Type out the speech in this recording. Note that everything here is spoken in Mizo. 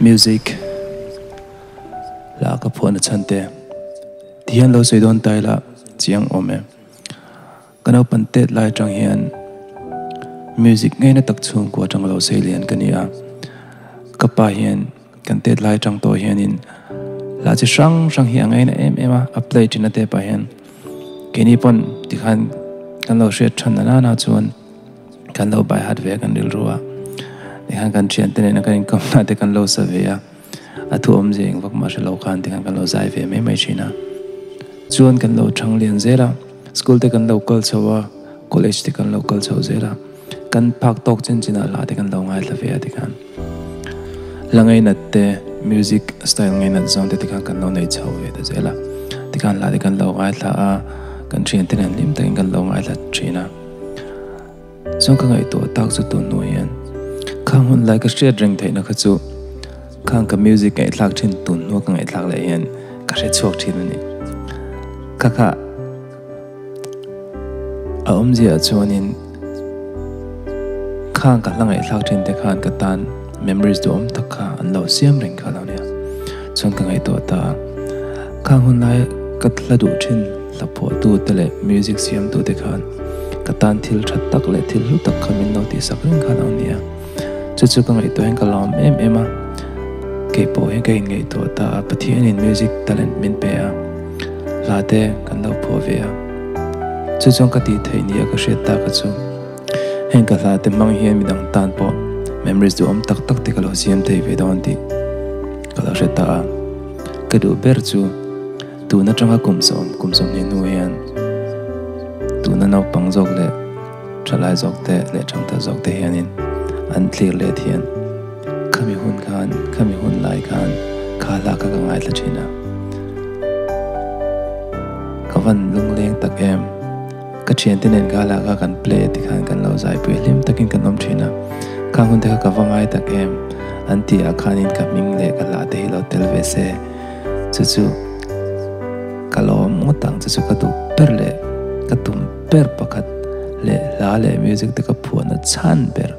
Music la ka phuahna chhan te ti hian lo sawi dawn ta ila chiang awm e. Ka naupan tet lai atang hian music ngaina tak chhungkua atang lo sei lian ka ni a. Ka pa hian kan tet lai atang tawh hianin hla chi hrang hrang hi a ngaina em em a, a play thin a te pah hian keini pawn tikhan kan lo hriat than na na chuan Kan lo bai hat ve a kan rilru a, tikhan kan thiante nena kan inkawmna te kan lo sa ve a, a thu awmzia eng vak mah hre lo khan tikhan kan lo zai ve mai mai thin a. Chuan kan lo thang lian zel a, school te kan lo kal chho a, college te kan lo kal chho zel a, kan phak tawk chin chinah hla te kan lo ngaithla ve a tikhan hla ngainat te, music style ngainat zawng te tikhan kan lo nei chho ve ta zel a, tikhan hla te kan lo ngaithla a, kan thiante nen hlim takin kan lo ngaithla thin a. Chuan ka ngaihtuah tak chu tun hnu hian khang hun lai ka hriat reng theihna kha chu khang ka music ngaihthlak thin tun hnua ka ngaihthlak leh hian ka hre chhuak thin a ni. Kha kha a awmziah chuanin khang ka hla ngaihthlak thin te khan ka tan memories duhawm tak kha an lo siam reng kha lo nia. Chuan ka ngaihtuah ta a, khang hun lai ka hla duh thin hla phuahtu te leh music siamtu te khan ka tan thil tha tak leh thil hlu tak kha min lo tihsak reng kha lo nia. Chu chu ka ngaihtuah hian ka lawm em em a, kei pawh hian ka inngaihtuah ta a, Pathianin music talent min pe a, hla te kan lo phuah ve a. Chu chuan ka tih theih nia ka hriat tak a chu. Heng ka hla te hmang hian midang tan pawh memories duhawm tak tak te ka lo siam thei ve dawn tih ka lo hre ta a. Ka duh ber chu tun atanga kum sawm kum sawmhnih hnu hian tuna naupang zawk leh thalai zawk te leh thangthar zawk te hianin an thlir let hian khami hun khan khami hun lai khan kha hla kha ka ngaithla thin a. Ka van lungleng tak em. Ka thiante nen ka lak a kan play a tikhan kan lo zaipui a hlim takin kan awm thin a, khang hun te kha ka va ngai tak em an tih ah khanin ka hming leh ka hlah te hi lo tel ve se chu chu ka lawm ngawt ang chu chu ka duh ber leh ka tum ber pakhat leh hla leh music te ka phuahna chhan ber.